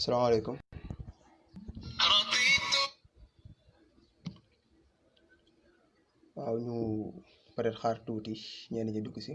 salaamaaleykum. waaw ñu peut-être xaar tuuti ñenn ñi dugg si.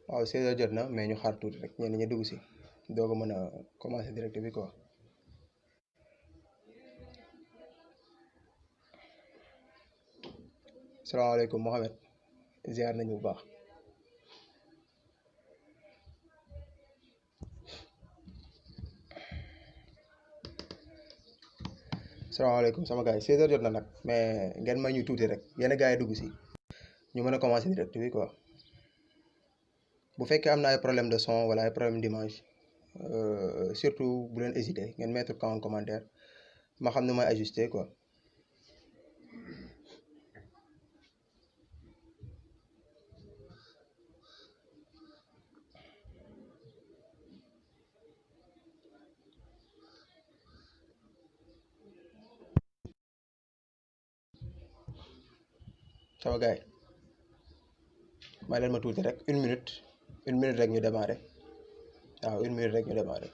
waaw 16h jot na mais ñu xaar tuuti rek ñenn ñi dugg si doog a mën a commencer direct bi quoi. salaamaaleykum Mohamed ziar nañu bu baax. salaamaaleykum sama gars yi 16h jot na nag mais ngeen may ñu tuuti rek yenn gars yi dugg si ñu mën a commencer direct bi quoi. bu fekkee am na ay problème de son wala ay problème d'image surtout bu leen hésiter ngeen mettre ko en commentaire ma xam ne may ajuster quoi. sama gars yi may leen ma tuuti rek une minute rek ñu démarrer waaw une minute rek ñu démarrer.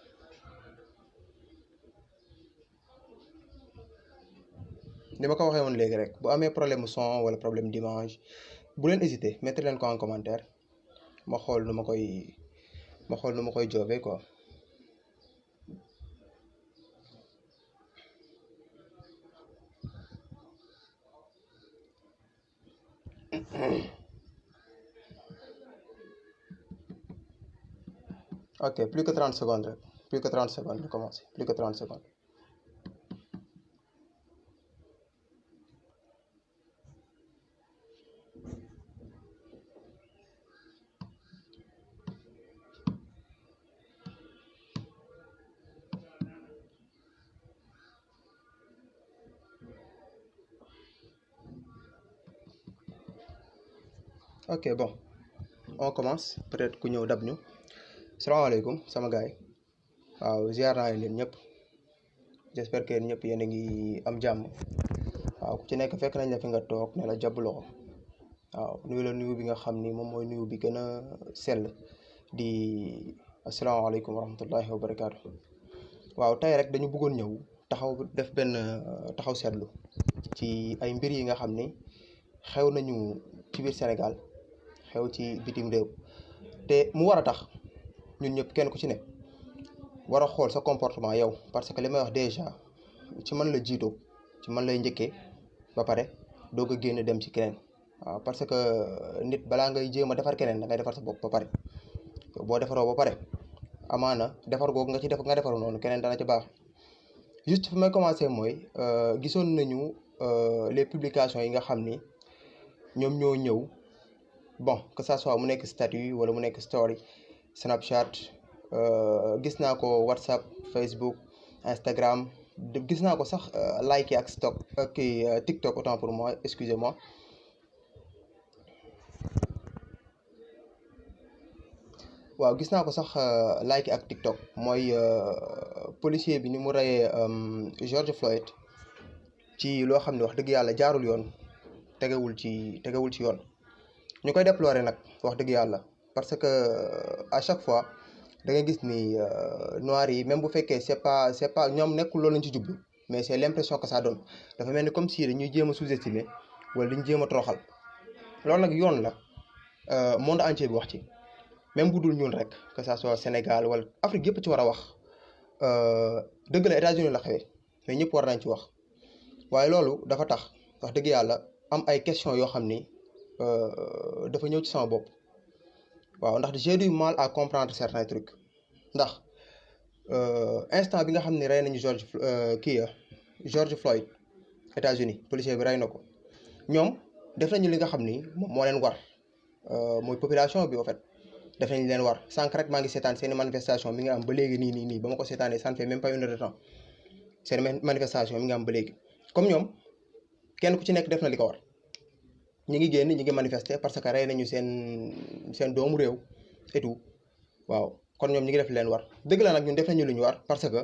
ni ma ko waxee woon léegi rek bu amee problème mu son wala problème d'image bu leen hésiter mettre leen ko en commentaire ma xool nu ma koy joobee quoi. ok plus que 30 secondes rek plus que 30 secondes ñu commencer plus que 30 secondes. ok bon on commence peut-être ku ñëw dab ñu. salaamaaleykum sama gars yi waaw ziar naa leen ñëpp j'espère que ñëpp yéen a ngi am jàmm waaw ku ci nekk fekk nañ la fi nga toog ne la jàpp loxo waaw nuyu la nuyu bi nga xam ni moom mooy nuyu bi gën a sell di asalaamaaleykum wa rahmatullahi wa barakaatu. waaw tey rek dañu bëggoon ñëw taxaw def benn taxaw seetlu ci ay mbir yi nga xam ni xew nañu ci biir Sénégal xew ci bitim réew te mu war a tax ñun ñëpp kenn ku ci ne war a xool sa comportement yow parce que li may wax déjà ci man la jiitoo ci man lay njëkkee ba pare doog a génn dem ci keneen waaw parce que nit balaa ngay jéem a defar keneen da ngay defar sa bopp ba pare boo defaroo ba pare amaana defar googu nga ci def nga defaru noonu keneen dana ci baax. juste fi may commencer mooy gisoon nañu les publications yi nga xam ni ñoom ñoo ñëw bon que ça soit mu nekk statut wala mu nekk story Snapchat gis naa ko WhatsApp Facebook Instagram gis naa ko sax like ak TikTok autant pour moi excusez-moi. waaw gis naa ko sax like ak TikTok mooy policier bi ni mu reyee George Floyd ci loo xam ne wax dëgg yàlla jaarul yoon tegewul ci yoon ñu koy déplorer nag wax dëgg yàlla parce que à chaque fois da nga gis ni noirs yi même bu fekkee c'est pas ñoom nekkul loolu lañ ci jublu mais c'est l'impression que ça donne dafa mel ni comme si dañuy jéem a sous-estimer wala dañu jéem a toroxal loolu nag yoon la monde entier bi wax ci. même bu dul ñun rek que ça soit Sénégal wala Afrique yëpp ci war a wax dëgg la États-Unis la xewee mais ñëpp war nañ ci wax waaye loolu dafa tax wax dëgg yàlla am ay questions yoo xam ni dafa ñëw ci sama bopp waaw ndax j'ai du mal à comprendre certains trucs ndax instant bi nga xam ne rey nañu George Floyd États-Unis policier bi rey na ko ñoom def nañu li nga xam ni moom moo leen war mooy population bi en fait def nañ leen war sànq rek maa ngi seetaan seeni manifestation mi ngi am ba léegi nii ba ma ko seetaanee ça ne fait même pas une heure de temps seen manifestation mi ngi am ba léegi comme ñoom kenn ku ci nekk def na li ko war ñi ngi génn ñi ngi manifester parce que rey nañu seen doomu réew et tout waaw kon ñoom ñi ngi def leen war dëgg la nag ñun def nañu lu ñu war parce que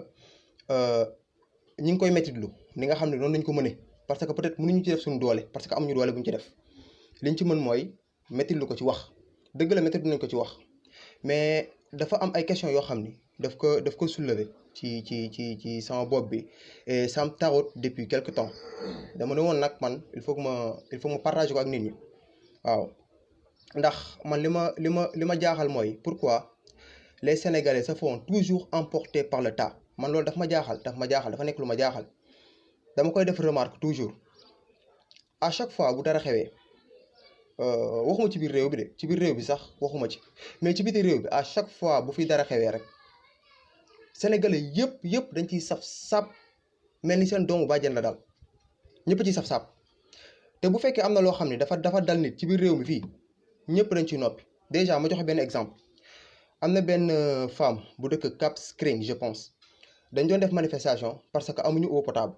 ñi ngi koy mettitlu ni nga xam ne noonu lañ ko mënee parce que peut-être mënuñu ci def suñu doole parce que amuñu doole bu ñu ci def liñ ci mën mooy mettitlu ko ci wax dëgg la mettitlu nañ ko ci wax mais dafa am ay questions yoo xam ni daf ko soulever ci sama bopp bi et ça me taraude depuis quelque temps dama ne woon nag man il faut que ma partager ko ak nit ñi waaw ndax man li ma jaaxal mooy pourquoi les Sénégalais se font toujours emporter par le tas man loolu daf ma jaaxal dafa nekk lu ma jaaxal dama koy def remarque toujours à chaque fois bu dara xewee waxuma ci biir réew bi de ci biir réew bi sax waxuma ci mais ci biti réew bi à chaque fois bu fi dara xewee rek Sénégalais yëpp dañ ciy saf-sap mel ni seen doomu bàjjen la daal ñëpp ci saf-sap te bu fekkee am na loo xam ne dafa dal nit ci biir réew mi fii ñëpp dañ ciy noppi déjà ma joxe benn exemple am na benn femme bu dëkk Cap Skirring je pense dañ doon def manifestation parce que amuñu eau potable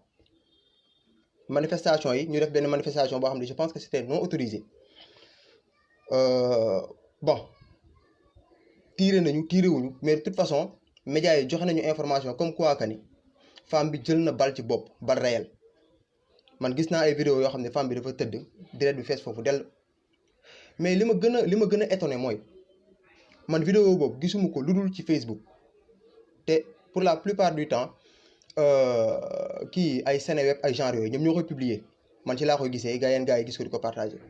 manifestation yi ñu def benn manifestation boo xam ne je pense que c'était non autorisé bon tiré wuñu mais de toute façon médias yi joxe nañu information comme quoi que ni femme bi jël na bal ci bopp bal réel man gis naa ay vidéo yoo xam ne femme bi dafa tëdd deret bi fees foofu dell mais li ma gën a étonné mooy man vidéo boobu gisuma ko lu dul ci Facebook te pour la plupart du temps kii ay Seneweb ay genre yooyu ñoom ñoo koy publier man ci laa koy gisee gars yi gis ko di ko partager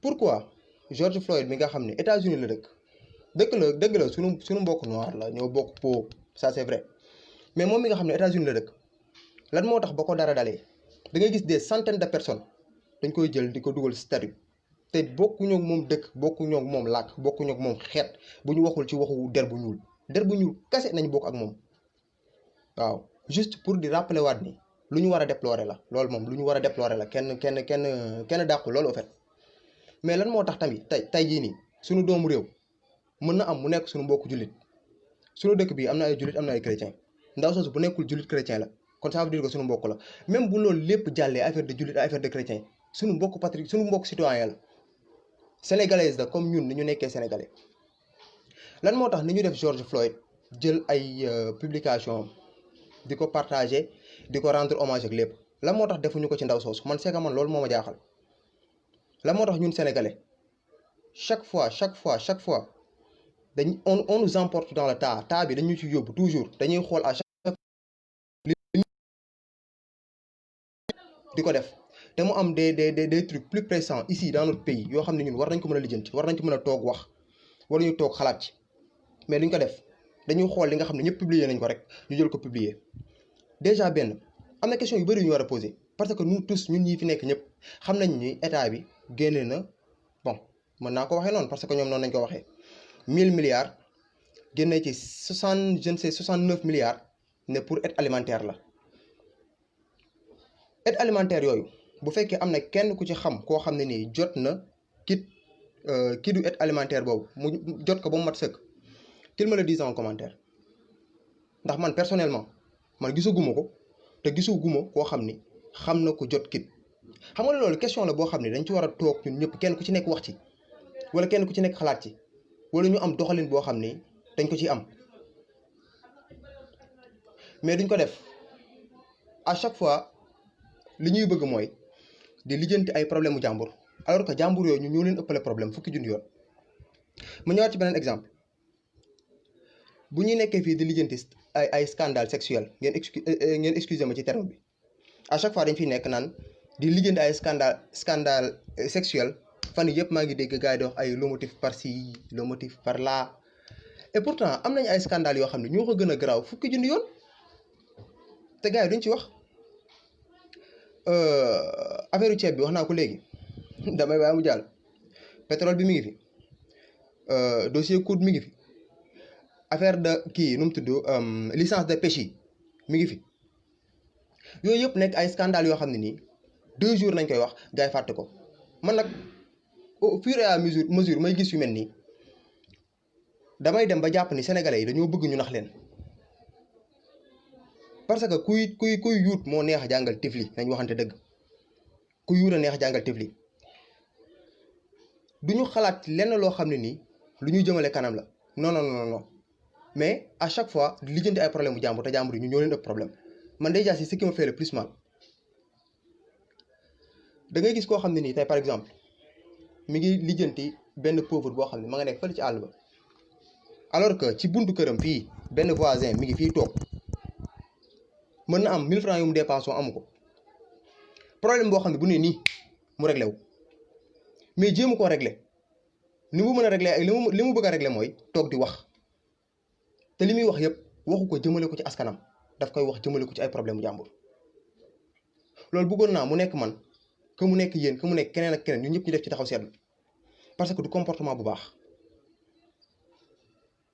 pourquoi George Floyd mi nga xam ne États-Unis la dëgg la sunu mbokk noir la ñoo bokk peau ça c'est vrai mais moom mi nga xam ne États-Unis la dëkk lan moo tax ba ko dara dalee da ngay gis des centaines de personnes dañ koy jël di ko dugal statut te bokkuñu ak moom dëkk bokkuñu ak moom làkk bokkuñu ak moom xeet bu ñu waxul ci waxu der bu ñuul kase nañ bokk ak moom waaw juste pour di rappeler waat ni lu ñu war a déplorer la loolu moom lu ñu war a déplorer la kenn dàqu loolu en fait mais lan moo tax tamit tey jii nii suñu doomu réew mën na am mu nekk suñu mbokku jullit suñu dëkk bi am na ay jullit am na ay chrétien ndaw soosu bu nekkul jullit chrétien la kon ça veut dire que suñu mbokk la même bu loolu lépp jàllee affaire de jullit affaire de chrétien suñu mbokk patriote suñu mbokk citoyen la sénégalaise la comme ñun ni ñu nekkee sénégalais lan moo tax ni ñu def George Floyd jël ay publication di ko partager di ko rendre hommage ak lépp lan moo tax defuñu ko ci ndaw soosu man c'est que man loolu moo ma jaaxal lan moo tax ñun sénégalais chaque fois on nous emporte dans le tas bi dañu ci yóbbu toujours dañuy xool à chaque di ko def te mu am des trucs plus pressants ici dans notre pays yoo xam ne ñun war nañ ko mën a lijjanti war nañ ko mën a toog wax war nañu toog xalaat ci mais duñ ko def dañuy xool li nga xam ne ñëpp publier nañ ko rek ñu jël ko publier déjà benn am na question yu bëri yu ñu war a poser parce que nous tous ñun ñii fi nekk ñëpp xam nañ ni état bi génne na bon mën naa ko waxee noonu parce que ñoom noonu nañ ko waxee 1000 milliards génne ci 69 milliards ne pour aide alimentaire la aide alimentaire yooyu bu fekkee am na kenn ku ci xam koo xam ne nii jot na kit du aide alimentaire boobu mu jot ko ba mu mat sëkk qu'il me le dise en commentaire ndax man personnellement man gisaguma ko te gisaguma koo xam ni xam na ko jot kit xam nga loolu question la boo xam ne dañ ci war a toog ñun ñëpp kenn ku ci nekk wax ci wala kenn ku ci nekk xalaat ci wala ñu am doxalin boo xam ni dañ ko ci am mais duñ ko def à chaque fois li ñuy bëgg mooy di lijjanti ay problème mu jàmbur alors que jàmbur yooyu ñu ñoo leen ëppale problème fukki junni yoon ma ñëwaat ci beneen exemple bu ñuy nekkee fii di lijjanti ay scandale sexuel ngeen excusez ma ci terme bi à chaque fois dañ fiy nekk naan di lijjanti ay scandale sexuel fan yëpp maa ngi dégg gars yi di wax ay le motif par ci le motif par là et pourtant am nañu ay scandale yoo xam ne ñoo ko gën a garaaw fukki junni yoon te gars yi duñ ci wax affaire ceeb bi wax naa ko léegi damay bàyyi mu jàll pétrole bi mi ngi fi dossier COUD mi ngi fi affaire de kii nu mu tudd licence de pêche yi mi ngi fi yooyu yëpp nekk ay scandale yoo xam ne nii 2 jours nañ koy wax gars yi fàtte ko. man nag au fur et à mesure may gis yu mel nii damay dem ba jàpp ni sénégalais yi dañoo bëgg ñu nax leen parce que kuy yuut moo neex a jàngal tifli nañ waxante dëgg kuy yuut a neex a jàngal tifli du ñu xalaat lenn loo xam ne nii lu ñuy jëmale kanam la non mais à chaque fois lijjanti ay problème bu jàmbur te jàmbur yi ñu ñoo leen ëpp problème man déjà c'est ce qui me fait le plus mal da ngay gis koo xam ne nii tey par exemple mi ngi lijjanti benn pauvre boo xam ne ma nga nekk fële ci àll ba alors que ci buntu këram fii benn voisin mi ngi fii toog mën na am 1000 francs yu mu dépensé amu ko problème boo xam ne bu ne nii mu réglé wu mais jéemu koo réglé ni mu mën a réglé ak li mu bëgg a réglé mooy toog di wax te li muy wax yëpp waxu ko jëmale ko ci askanam daf koy wax jëmale ko ci ay problème bu jàmbur loolu bëggoon naa mu nekk man que mu nekk yéen que mu nekk keneen ak keneen ñun ñëpp ñu def ci taxaw seetlu parce que du comportement bu baax.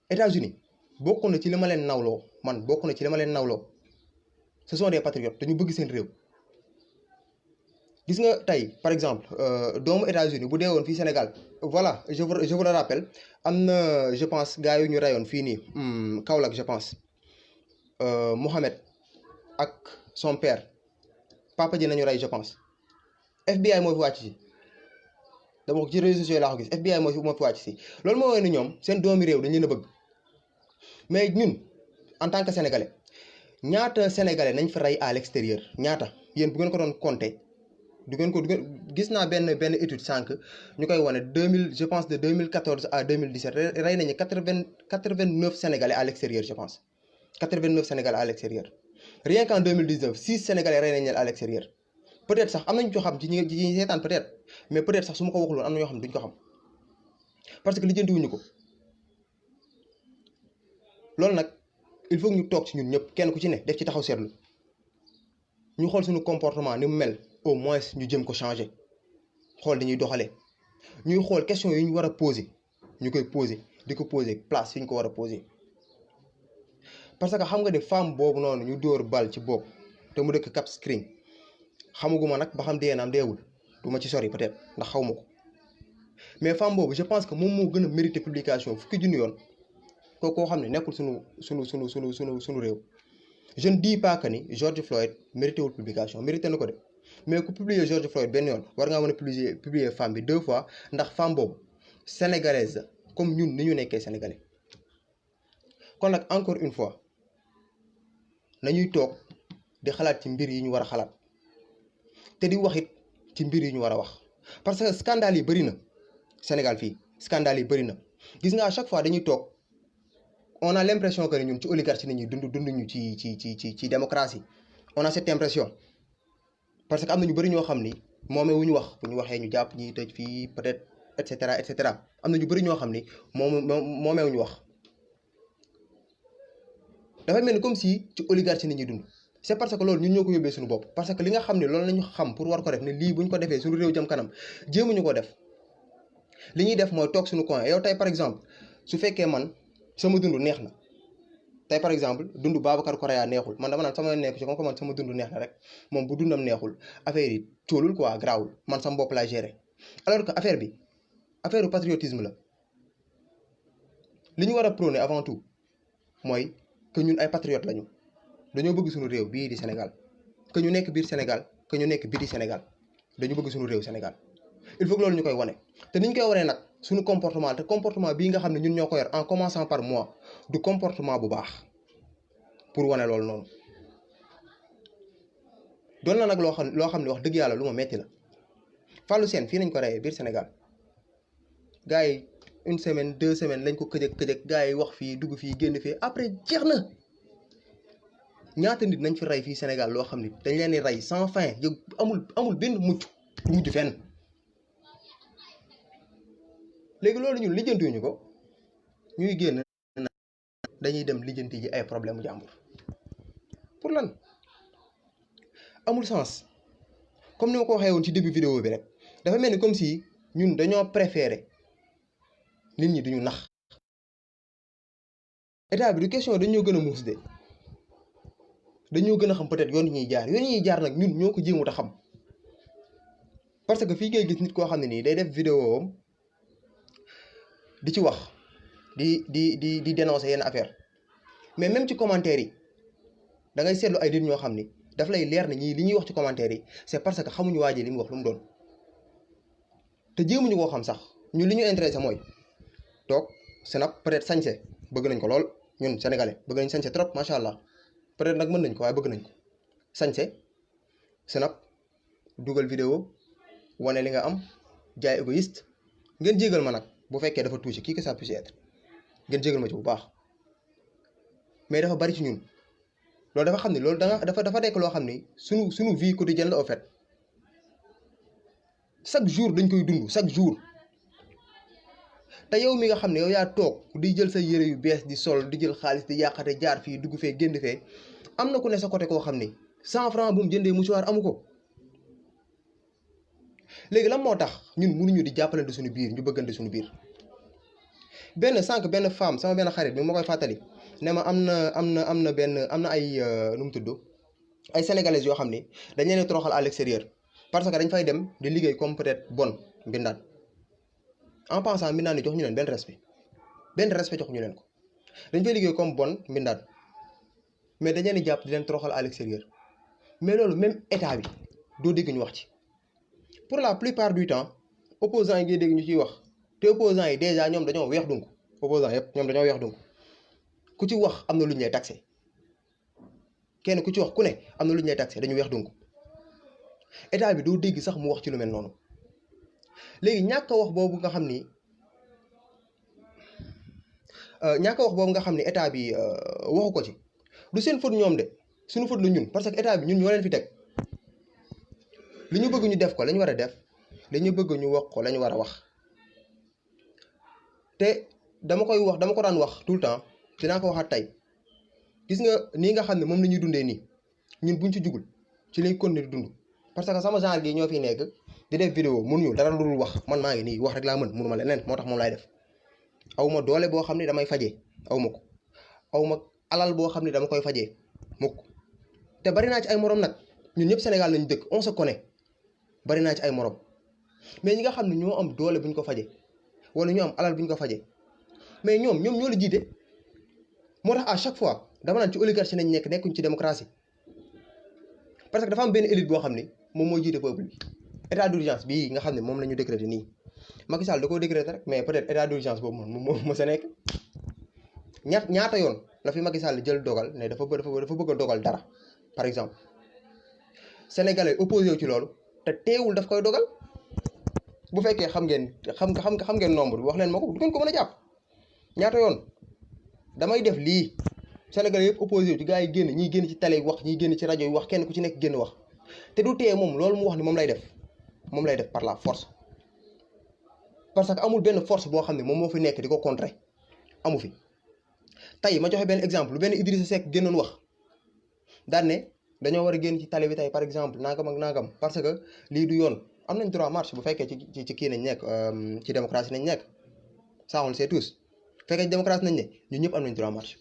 États-Unis bokk na ci li ma leen nawloo man bokk na ci li ma leen nawloo ce sont des patriotes dañu bëgg seen réew gis nga tey par exemple doomu États-Unis bu dee woon fii Sénégal voilà je vous le rappelle am na je pense gars yu ñu rayoon fii nii Kaolack je pense Mohamed ak son père papa ji nañu rey je pense FBI moo fi wàcc si dama ko ci réseaux sociaux laa ko gis FBI moo fi wàcc si loolu moo woon ne ñoom seen doomi réew dañ leen a bëgg mais ñun en tant que sénégalais ñaata sénégalais nañ fi rey à l'extérieur ñaata yéen bu ngeen ko doon compter du ngeen ko gis naa benn étude sànq ñu koy wane 2000 je pense de 2014 à 2017 rey nañu 89 sénégalais à l'extérieur je pense 89 sénégalais à l'extérieur rien qu'en 2019 6 sénégalais rey nañu leen à l'extérieur peut-être sax am nañu ko xam ci ñi seetaan peut-être mais peut-être sax su ma ko waxuloon am na ñoo xam ne duñ ko xam parce que lijjantiwuñu ko loolu nag il faut ñu toog ci ñun ñëpp kenn ku ci ne def ci taxaw seetlu ñu xool suñu comportement ni mu mel au moins ñu jëm ko changer xool dañuy doxalee ñuy xool question yi ñu war a poser ñu koy poser di ko poser place yi ñu ko war a poser parce que xam nga ne femme boobu noonu ñu dóor bal ci bopp te mu dëkk Cap Skirring xamaguma nag ba xam dee na am deewul du ma ci sori peut-être ndax xaw ma ko mais femme boobu je pense que moom moo gën a mérité publication fukki junni yoon koo xam ne nekkul sunu réew je ne dis pas que ni George Floyd mérité wul publication mérité na ko de mais ku publier George Floyd benn yoon war ngaa mën a publier femme bi 2 fois ndax femme boobu sénégalaise la comme ñun ni ñu nekkee sénégalais kon nag encore une fois nañuy toog di xalaat ci mbir yi ñu war a xalaat te di wax it ci mbir yi ñu war a wax parce que scandale yi bëri na Sénégal fii scandale yi bëri na gis nga à chaque fois dañuy toog on a l'impression que ñun ci oligarchie nit ñi dund ñu ci démocratie on a cette impression parce que am na ñu bëri ñoo xam ni moomee wu ñu wax bu ñu waxee ñu jàpp ñi tëj fii peut-être et cetera am na ñu bëri ñoo xam ni moomee wu ñu wax dafay mel ni comme si ci oligarchie nit ñi dund c'est parce que loolu ñun ñoo ko yóbbee suñu bopp parce que li nga xam ne loolu lañu xam pour war ko def ne lii bu ñu ko defee suñu réew jëm kanam jéemuñu ko def li ñuy def mooy toog suñu coin yow tey par exemple su fekkee man sama dund neex na tey par exemple dund Babacar Correa neexul man dama naan sama nekk ci comme que man sama dund neex na rek moom bu dundam neexul affaire yi coolul quoi grawul man sama bopp laa gérer alors que affaire bi affaire patriotisme la li ñu war a prôner avant tout mooy que ñun ay patriotes lañu dañoo bëgg suñu réew bii di Sénégal que ñu nekk biir Sénégal que ñu nekk biti Sénégal dañu bëgg suñu réew Sénégal il faut que loolu ñu koy wane te ni ñu koy wanee nag suñu comportement te comportement bii nga xam ne ñun ñoo ko yor en commençant par moi du comportement bu baax pour wane loolu noonu doon na nag loo xam ne wax dëgg yàlla lu ma metti la Fallou Sène fii nañ ko reyee biir Sénégal gars yi 1 semaine 2 semaines lañ ko këjëk gars yi wax fii dugg fii génn fii après jeex na ñaata nit nañ fi rey fii Sénégal loo xam ne dañ leen di rey sans fin yow amul benn mucc du mujj fenn léegi loolu ñun lijjantiwuñu ko ñuy génn dañuy dem lijjanti ji ay problème mu jàmbur pour lan amul sens comme ni ma ko waxee woon ci début vidéo bi rek dafa mel ni comme si ñun dañoo préférer nit ñi duñu nax état bi du question dañoo gën a muus de dañoo gën a xam peut-être yoon yi ñuy jaar nag ñun ñoo ko jéemut a xam parce que fii ngay gis nit koo xam ne nii day def vidéo am di ci wax di dénoncer yenn affaire mais même ci commentaire yi da ngay seetlu ay nit ñoo xam ni daf lay leer na ñii li ñuy wax ci commentaire yi c'est parce que xamuñu waa ji li mu wax lu mu doon te jéemuñu koo xam sax ñun li ñu intéressé mooy toog snap peut-être sañse bëgg nañ ko lool ñun sénégalais bëgg nañ sañse trop macha allah peut-être nag mën nañ ko waaye bëgg nañ ko sañse snap dugal vidéo wane li nga am jaay égoïste ngeen jégal ma nag bu fekkee dafa touché kii que ça puisse être ngeen jégal ma ci bu baax mais dafa bari ci ñun loolu dafa xam ne loolu dafa nekk loo xam ni suñu vie quotidienne la au fait chaque jour dañ koy dund chaque jour te yow mi nga xam ne yow yaa toog di jël sa yére yu bees di sol di jël xaalis di yàqate jaar fii dugg fee génn fee am na ku ne sa côté koo xam ni 100 francs bu mu jëndee mouchoir amu ko léegi lan moo tax ñun mënuñu di jàppalante suñu biir ñu bëggante suñu biir benn femme sama benn xarit bi ma koy fàttali ne ma am na ay nu mu tudd ay sénégalaises yoo xam ni dañ leen toroxal à l'extérieur parce que dañ fay dem di liggéey comme peut-être bon mbindaan en pensant mbindaan ni jox ñu leen benn respect jox ñu leen ko dañ fay liggéey comme bon mbindaan mais dañ leen di jàpp di leen toroxal à l'extérieur mais loolu même état bi doo dégg ñu wax ci pour la plupart du temps opposants yi ngay dégg ñu ciy wax te opposants yi déjà ñoom dañoo weex donc opposants yëpp ñoom dañoo weex donc ku ci wax am na lu ñu lay taxé kenn ku ci wax ku ne am na lu ñu lay taxé dañu weex donc état bi doo dégg sax mu wax ci lu mel noonu léegi ñàkk a wax boobu nga xam ni état bi waxu ko ci du seen faute ñoom de suñu faute la ñun parce que état bi ñun ñoo leen fi teg li ñu bëgg ñu def ko la ñu war a def li ñu bëgg ñu wax ko la ñu war a wax te dama ko daan wax tout le temps dinaa ko waxaat tey gis nga nii nga xam ne moom la ñuy dundee nii ñun buñ ci jugul ci lañ continuer di dund parce que sama genre gi ñoo fi nekk di def vidéo mënuñu dara lu dul wax man maa ngi nii wax rek laa mën mënuma leneen moo tax moom laay def aw ma doole boo xam ne damay fajee aw ma ko aw ma alal boo xam ne dama koy fajee mukk te bari naa ci ay morom nag ñun ñëpp Sénégal lañu dëkk on se connaît bari naa ci ay morom mais ñi nga xam ne ñoo am doole buñ ko fajee wala ñoo am alal buñ ko fajee mais ñoom ñoo la jiite moo tax à chaque fois dama naan ci oligarchie nañ nekkuñ ci démocratie parce que dafa am benn élite boo xam ni moom mooy jiite peuple bi état d'urgence bii nga xam ne moom la ñu décrété nii Macky Sall da koo décrété rek mais peut-être état d'urgence boobu moom mos a nekk ñaata yoon la fi Macky Sall jël dogal ne dafa bëgg a dogal dara par exemple sénégalais opposé wu ci loolu te teewul daf koy dogal bu fekkee xam ngeen nombre bi wax leen ma ko du ngeen ko mën a jàpp ñaata yoon damay def lii sénégalais yëpp opposé wu ci gars yi génn ñiy génn ci télé wax ñiy génn ci rajo yi wax kenn ku ci nekk génn wax te du tee moom loolu mu wax ni moom lay def par la force parce que amul benn force boo xam ne moom moo fi nekk di ko contrer amu fi tey ma joxe benn exemple lu benn Idrissa Seck génnoon wax daan ne dañoo war a génn ci télé bi tey par exemple nangam ak nangam parce que lii du yoon am nañ droit marche bu fekkee ci kii nañ nekk ci démocratie nañ nekk ça on le sait tous bu fekkee ci démocratie nañ ne ñun ñëpp am nañ droit marche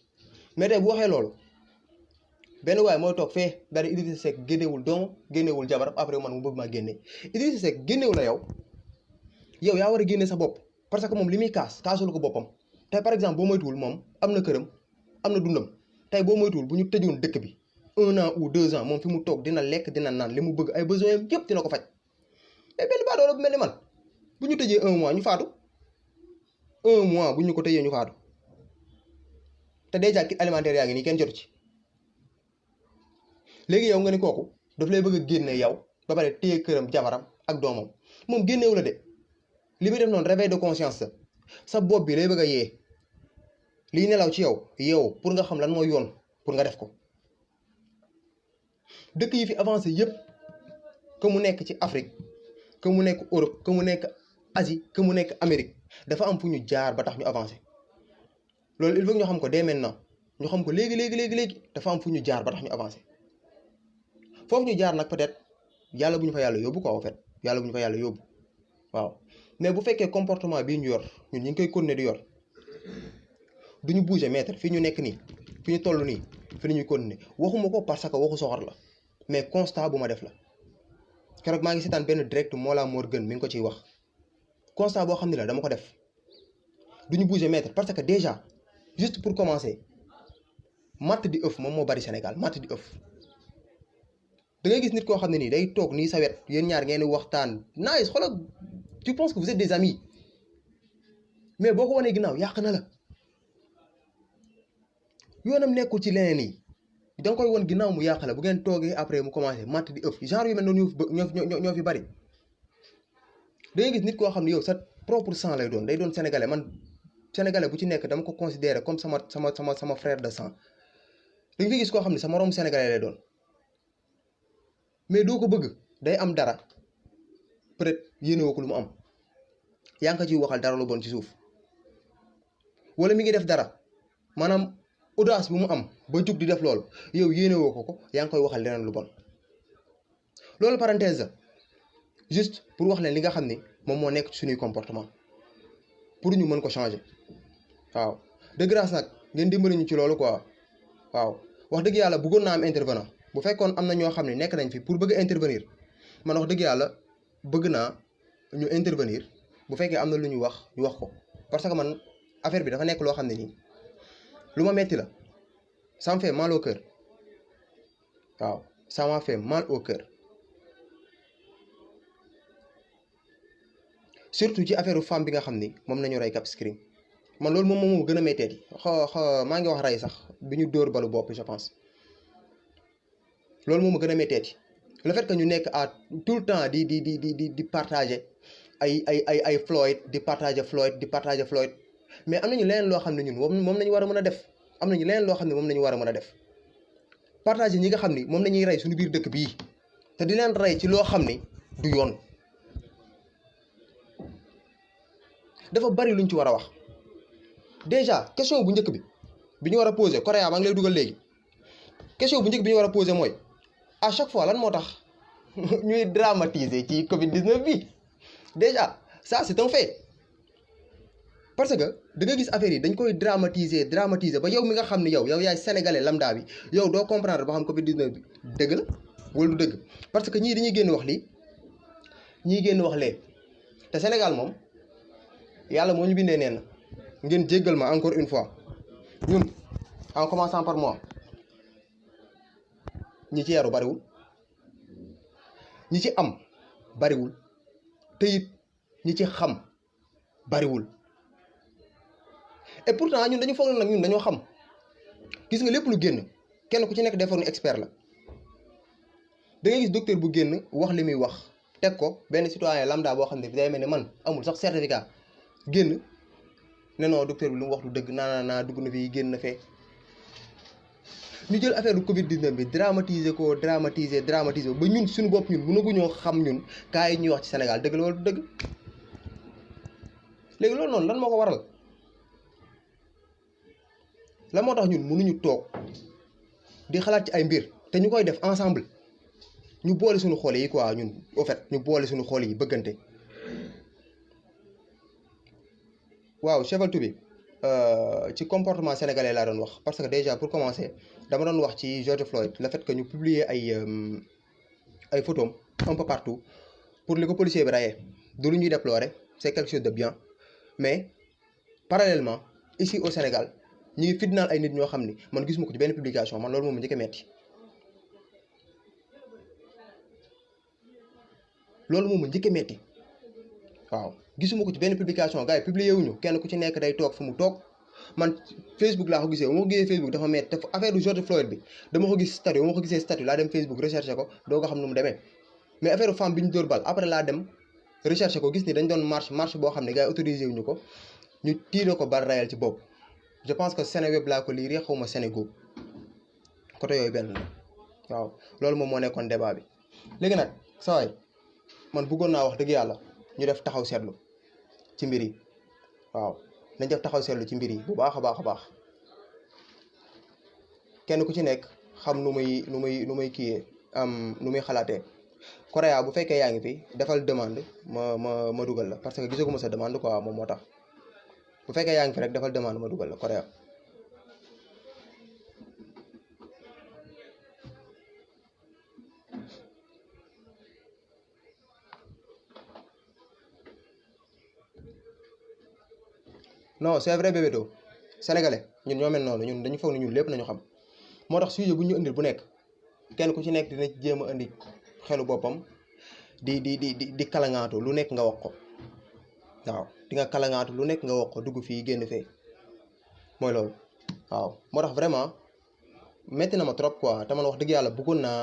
mais tey bu waxee loolu benn waaye mooy toog fee daal di Idrissa Seck génnewul doom génnewul jabar après man mu bëgg maa génne Idrissa Seck génnewu la yow yaa war a génne sa bopp parce que moom li muy kaasul ko boppam tey par exemple boo moytuwul moom am na këram am na dundam tey boo moytuwul bu ñu tëjoon dëkk bi 1 an ou 2 ans moom fi mu toog dina lekk dina naan li mu bëgg ay besoin yam yëpp dina ko faj mais benn baadoola bu mel ni man bu ñu tëjee 1 mois ñu faatu 1 mois bu ñu ko tëjee ñu faatu te déjà kit alimentaire yaa ngi nii kenn jotu ci léegi yow nga ni kooku daf lay bëgg a génne yow ba pare téye këram jabaram ak doomam moom génnewu la de li muy def noonu réveil de conscience sa bopp bi lay bëgg a yee liy nelaw ci yow pour nga xam lan mooy yoon pour nga def ko dëkk yi fi avancé yépp que mu nekk ci Afrique que mu nekk Europe que mu nekk Asie que mu nekk Amérique dafa am fu ñu jaar ba tax ñu avancé loolu il faut ñu xam ko dès maintenant ñu xam ko léegi dafa am fu ñu jaar ba tax ñu avancé foofu ñu jaar nag peut-être yàlla bu ñu fa yàlla yóbbu quoi en fait yàlla bu ñu fa yàlla yóbbu waaw mais bu fekkee comportement bii ñu yor ñun ñu ngi koy continuer di yor du ñu bouger mètre fii ñu nekk nii fi ñu toll nii fi la ñuy continuer waxuma ko parce que waxu soxor la mais constat bu ma def la keroog maa ngi seetaan benn direct Mollah Morgun mi ngi ko ciy wax constat boo xam ne la dama ko def du ñu bouger mètre parce que déjà juste pour commencer matt di ëff moom moo bari Sénégal matt di ëff da ngay gis nit koo xam ne nii day toog nii sa wet yéen ñaar ngeen waxtaan nice xoolal tu penses que vous êtes des amis mais boo ko wanee ginnaaw yàq na la yoonam nekkul ci leneen yi da nga koy won ginnaaw mu yàq la bu ngeen toogee après mu commencé matt di ëff genre yu mel noonu ñoo fi bari da ngay gis nit koo xam ne yow sa propre sang lay doon day doon sénégalais man sénégalais bu ci nekk dama ko considérer comme sama frère de sang da nga fi gis koo xam ne sa moroom sénégalais lay doon mais doo ko bëgg day am dara peut-être yéenewoo ko lu mu am yaa ngi ko ciy waxal dara lu bon ci suuf wala mi ngi def dara maanaam audace bu mu am ba jug di def loolu yow yéenewoo ko yaa ngi koy waxal leneen lu bon loolu parenthèse la juste pour wax leen li nga xam ni moom moo nekk suñuy comportement pour ñu mën ko changer waaw de grâce nag ngeen dimbali ñu ci loolu quoi waaw wax dëgg yàlla bëggoon naa am intervenant bu fekkoon am na ñoo xam ne nekk nañ fi pour bëgg a intervenir man wax dëgg yàlla bëgg naa ñu intervenir bu fekkee am na lu ñu wax ko parce que man affaire bi dafa nekk loo xam ne nii lu ma metti la ça me fait mal au cœur waaw ça m'a fait mal au cœur surtout ci affaire femme bi nga xam ni moom nañu rey Cap Skirring man loolu moom moo gën a métteeti maa ngi wax rey sax bi ñu dóor balu bopp je pense loolu moom gën a métteeti le fait que ñu nekk à tout le temps di partager ay Floyd di partager Floyd mais am nañu leneen loo xam ne ñun moom nañu war a mën a def am nañu leneen loo xam ne moom nañu war a mën a def partager ñi nga xam ni moom nañuy rey suñu biir dëkk bii te di leen rey ci loo xam ni du yoon dafa bari luñ ci war a wax déjà question bu njëkk bi ñu war a poser Correa maa ngi lay dugal léegi question bu njëkk bi ñu war a poser mooy à chaque fois lan moo tax ñuy dramatiser ci Covid-19 bi déjà ça c'est un fait parce que da nga gis affaire yi dañ koy dramatiser ba yow mi nga xam ne yow yaay sénégalais lambda bi yow doo comprendre ba xam Covid-19 bi dëgg la wala du dëgg parce que ñii dañuy génn wax lii ñii génn wax lee te Sénégal moom yàlla moo ñu bindee nee na ngeen jéggal ma encore une fois ñun en commençant par moi ñi ci yaru bariwul ñi ci am bariwul te it ñi ci xam bariwul et pourtant ñun dañu foog nag ñun dañoo xam gis nga lépp lu génn kenn ku ci nekk defoon expert la da ngay gis docteur bu génn wax li muy wax teg ko benn citoyen lambda boo xam ne day mel ne man amul sax certificat génn ne non docteur bi lu mu wax du dëgg naa dugg na fi génn na fee ñu jël affaire du Covid-19 bi dramatiser ba ñun suñu bopp ñun mënaguñoo xam ñun kaa yi ñuy wax ci Sénégal dëgg la wala du dëgg léegi loolu noonu lan moo ko waral lan moo tax ñun mënuñu toog di xalaat ci ay mbir te ñu koy def ensemble ñu boole suñu xool yi quoi ñun au fait ñu boole suñu xool yi bëggante waaw chevaltu bi ci comportement sénégalais laa doon wax parce que déjà pour commencer dama doon wax ci George Floyd le fait que ñu publier ay photos un peu partout pour li ko policier bi rayee du lu ñuy déplorer c'est quelque chose de bien mais parallèlement ici au Sénégal ñu ngi fitnaal ay nit ñoo xam ni man gisuma ko ci benn publication man loolu moom njëkk a metti loolu moom njëkk a metti waaw gisuma ko ci benn publication gars yi publié wuñu kenn ku ci nekk day toog fu mu toog man Facebook laa ko gisee bu ma ko gisee Facebook dafa metti te affaire du George Floyd bi dama ko gis statut bu ma ko gisee statut laa dem Facebook recherché ko doo ko xam nu mu demee mais affaire femme bi ñu dóor bal après laa dem recherché ko gis ni dañ doon marche boo xam ne gars yi autorisé wuñu ko ñu tiire ko bal rayal ci bopp je pense que Sénéweb laa ko liiree xaw ma Sénégo côté yooyu benn la waaw loolu moom moo nekkoon débat bi léegi nag saa waay man bëggoon naa wax dëgg yàlla ñu def taxaw seetlu ci mbir yi waaw nañ def taxaw seetlu ci mbir yi bu baax a baax kenn ku ci nekk xam nu muy kiyee nu muy xalaatee Correa bu fekkee yaa ngi fi defal demande ma dugal la parce que gisaguma sa demande quoi moom moo tax bu fekkee yaa ngi fi rek defal demande ma dugal la Correa non c'est vrai bébéto sénégalais ñun ñoo mel noonu ñun dañu foog ni ñun lépp nañu xam moo tax sujet bu ñu indil bu nekk kenn ku ci nekk dina jéem a indi xelu boppam di kalangaatu lu nekk nga wax ko waaw di nga kalangaatu lu nekk nga wax ko dugg fii génn fee mooy loolu waaw moo tax vraiment metti na ma trop quoi te man wax dëgg yàlla bëggoon naa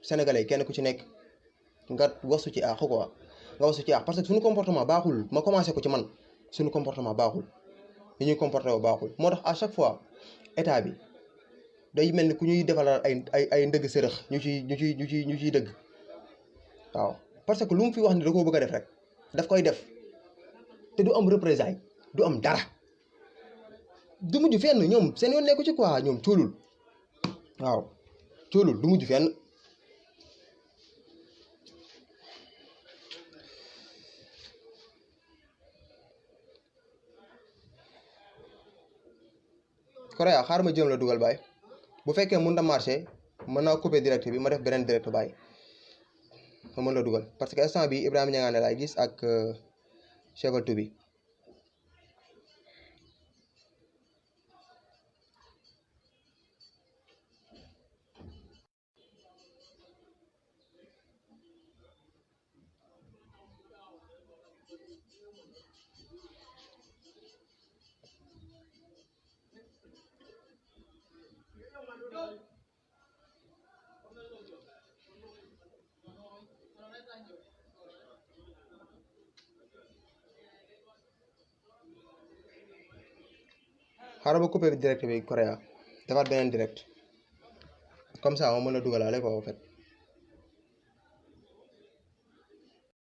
sénégalais kenn ku ci nekk nga wasu ci àq quoi nga wasu ci àq parce que suñu comportement baaxul ma commencé ko ci man suñu comportement baaxul li ñuy comporté wu baaxul moo tax à chaque fois état bi day mel ni ku ñuy defalal ay ndëgg sërëx ñu ciy dëgg waaw parce que lu mu fi wax ni da koo bëgg a def rek daf koy def te du am représailles du am dara du mujj fenn ñoom seen yoon nekku ci quoi ñoom coolul waaw coolul du mujj fenn Korea xaar ma jëm la dugal baay bu fekkee mën na marché mën naa couper direct bi ma def beneen direct baay ma mën la dugal parce que instant bi Ibrahima Ñangaane laay gis ak cheval bi xaaral ma couper direct bi Korea defaat beneen direct comme ça ma mën la dugalaale quoi en fait